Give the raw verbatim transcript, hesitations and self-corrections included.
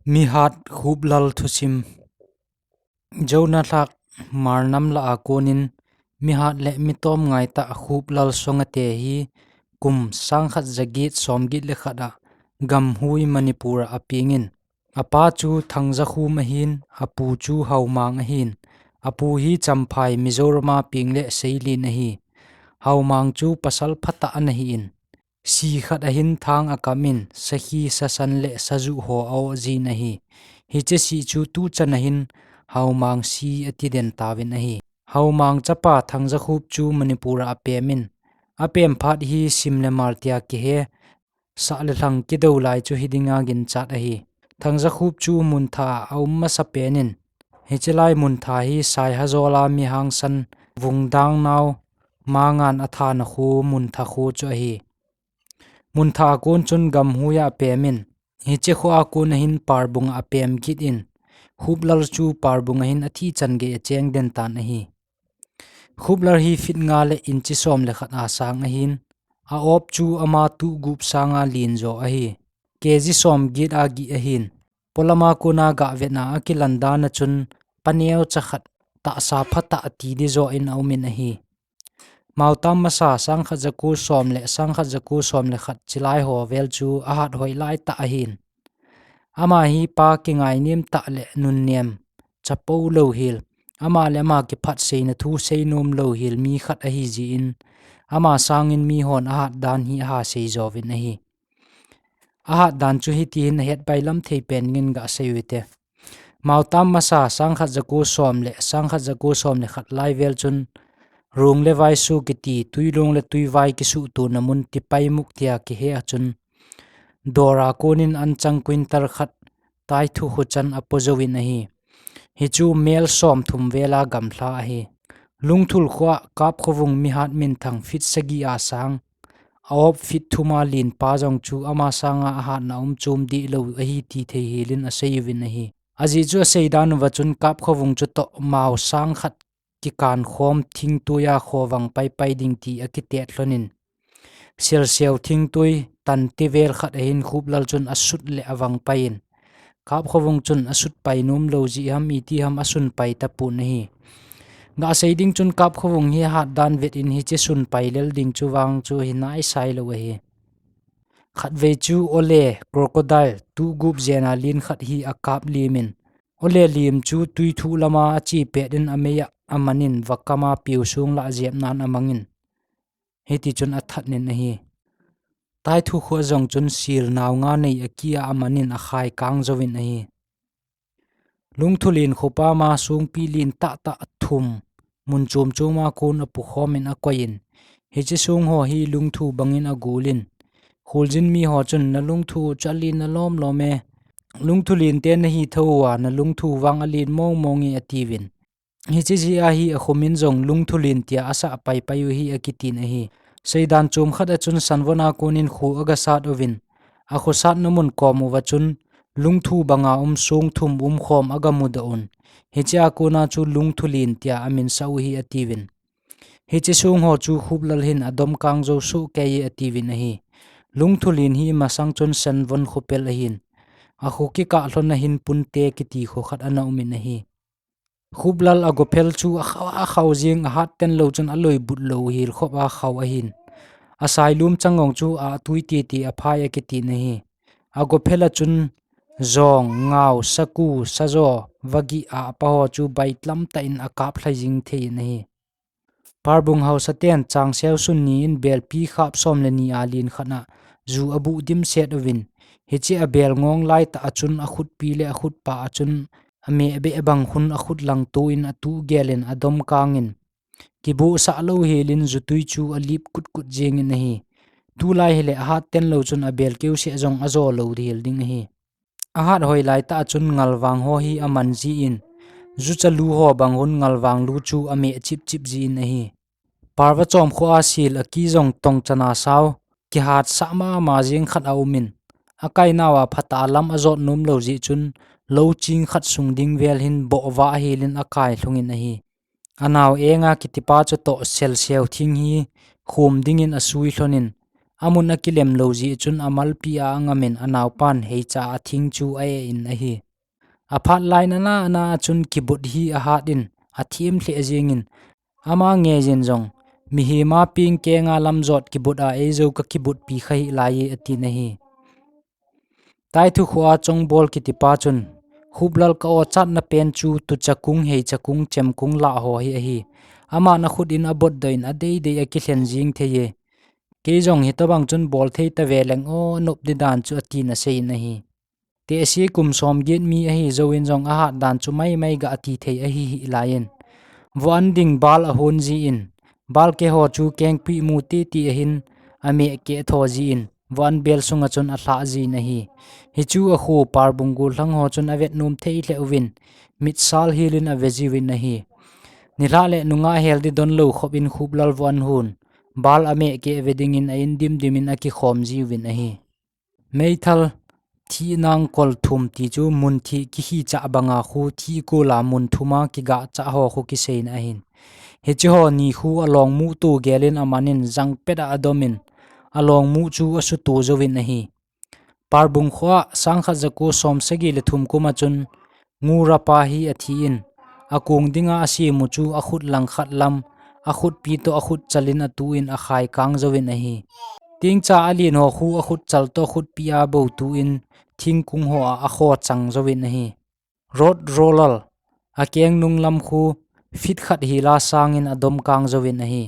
Mihat Khuplal thusim. Jonah lhak Marnam lah a konin mihat le mitom ngai tah Khuplal Songate hi kum sangkhat jaget somget le khat a Gamhui Manipur a apengin. Apa chu Thangjakhum ahin, apu chu Haomang ahin. Apu hi Champhai Mizoram a peng le seilin ahi. Haomang chu pasal phatah ana hi in. Si khat ahin thang akamin, sakhi, sasan le sajuh ho a-oh jin ahi. Hiche si chu tuchan ahin Haomang si ati den tauvin ahi. Haomang chapa Thangjakhup chu Manipur a apemin. Apem phat hi sim le mal tia kihe, sah le lhang kidou lai chu hidinga ginchat ahi. Thangjakhup chu muntha a aum masapenin. Hiche lai muntha hi Saihajola mihangsan Vungdangnao Mangan athana kho muntha kho chu ahi. Muntha a kon chun Gamhui a apemin. Hiche kho a kon ahin Parbung a apem kit in. Khuplal chu Parbung ahin athi chan gei acheng den tan ahi. Khuplal hi feet nga le inchi som le khat a sang ahin. A-op chu ama tuh gup sanga len jo ahi. Kg somget a gih ahin. Polama kona gavetna akilan dan a chun paneo cha khat tahsa phatah ati di jo in aumin ahi. Mautam masa sangkhat jako som le sangkhat jako som le khat chilai ho vel chu ahat hoi lai tah ahin. Ama hi pa kingainem tah le nunnem chapo louhel. Ama le ama kiphat seina thu seinom louhel mi khat ahi jin. Ama sangin mihon ahat dan hi aha sei jovin ahi. Ahat dan chu hitihin ahet bailam thei pen ngin gasei uvite. Mautam masa sangkhat jako som le sangkhat jako som le khat lai vel chun Rung le Vaisu kiti, Tuilung le Tuivai kisuhtona mun Tipaimukh tia kihe a chun Dora konin anchang quintal khat Taithu kho chan apo jouvin ahi. Hichu mel somthum vela gamla ahi. Lungthul khoa Kapkhovung mihat minthang feet sagi a sang, a-op feet thum a len pa jong chu ama sanga ahatna um chom deh lou ahi ti thei helin asei uvin ahi. Ajeh chu asei dan uva chun Kapkhovung chutoh Mau sangkhat kikan khom thingtuia khovang paipai ding ti akitet lhonin. Selseu thingtui tanti vel khat ahin Khuplal chun asut le avang paiin. Kapkhovung chun asut pai nom lou jeh ham iti ham asun pai tapon ahi. Gasei ding chun Kapkhovung hi ahat dan vetin hiche sun pai lel ding chu vang chu hi naisai lou ahi. Khatvei chu ole, crocodile, tuh gup jena len khat hi akap limin. Ole lim chu tuithu lama ache petin amei a amanin vakama piu sung lah jepnan amangin. Hiti chun athatnin ahi. Taithu kho jong chun sil nau nga nei aki a amanin akhai kang jouvin ahi. Lungthu len khopa ma sungpi len tahtah thum mun chom choma kon apu khomin akoiyin. Hiche sung ho hi lungthu bangin agulin. Kholjin mi ho chun na lungthu chu alen alom lom e. Lungthu len te nahi thou a na lungthu vang alen mong mong e atiuvin. Hiche jeh a hi akhomin jong Lungthu len tia asah paipai u hi akitin ahi. Seidan chom khat a chun Sanvon a konin kho agasat uvin. Akho satna mun kom uva chun lungthu banga um sung thum um khom agamudoh un. Hiche a kona chu Lungthu len tia aminsah u hi atiuvin. Hiche sung ho chu Khuplal hin adom kang jou soh kei e atiuvin ahi. Lungthu len hi masang chun Sanvon khopel ahin. Akho kikah lhon a hin Punte kiti kho khat ana umin ahi. Khuplal agophel chu akhao, akhao jing ahat ten lou chun aloi but lou hel khop akhao ahin. Asailum chang jong chu atui titi aphai akitin ahi. Agophel a chun jong, ngau, saku, sajo, vagi a apa ho chu baitlam tah in akap lhai jing thei in ahi. Parbung haosa ten Changseu sun ni in belpi khap som le ni a len khat a ju abuh dimset uvin. Hiche a bel ngong lai tah a chun akhutpi le akhutpa a chun ameh beh bang khun akhut lang tu in atuh gel in adom kang in. Kibuhsah lou hel in jutui chu alip kut kut jing in ahi. Tulai hile ahat ten lou chun abel keu seh jong ajo lou hel ding ahi. Ahat hoi lai tah a chun ngalvang ho hi aman jin, jucha lu ho bang hun ngalvang lu chu ameh chip chip jin ahi. Parva chom kho a sil aki jong tong chana sao, kihat sah mama jing khat aumin, akai nau a phatah a lam ajot nom lou jeh chun, lou ching khat sung ding vel hin bohva ahel in akai lhung in ahi. Anau Enga kitipa chutoh Selseu thing hi khum ding in asui lhon in, Amun akilem lou jeh chun amalpi a angamin anaopan heicha athing chu a-e in ahi. Aphat lai nana ana a chun kibut hi ahat in, athim lheh jingin, ama nge jin jong, "Mihem a peng kenga lamjot kibut a eijou kakibutpi kha hih lai e," atin ahi. Taithu khoa Chongbol kitipa chun, "Khuplal ka-ochatna pen chu tuchakung, heichakung, chemkung lah ho hi ahi. Aman akhut in abotdoh in adeidei akilhen jing thei e. Kei jong hitobang chun bol thei tave leng o, nop di dan chu," atin asei in ahi. Tehse kum somget mi ahi jouvin jong ahat dan chu maimai ga ati thei ahi hih laiyin, von ding bal ahon jin, bal keh ho chu kengpui mu titi ahin, ameh keh tho jin, von bel sunga chun alhah jin ahi. Hichu akhu Parbung gollhang ho chun avet nom thei lheh uvin, mitsal hilin ave jiuvin ahi. Nilhah le nungah hel di donlou khopin Khuplal von hon, bal ameh keh ave dingin a-in dimdimin akikhom jiuvin ahi. Meithal thih nangkol thum ti chu mun thih kihi chah banga khu thih kola mun thuma kigah chah ho khu kiseina ahin. Hiche ho ni khu alongmuh to gelin amanin jangpet a adomin, alongmuh chu asuto jouvin ahi. Parbung khoa sangkhat jako somsagi le thum kum a chun Ngurapa hi athin, akong dinga asem u chu akhut langkhat lam, akhutpi toh akhut chalin atuin akhaikang jouvin ahi. Tingcha alen ho khu akhut chal toh akhutpi a bou tuin thingkung hoa akho chang jouvin ahi. Rod Rolal, akeng nung lam khu feet khat hila sangin adom kang jouvin ahi.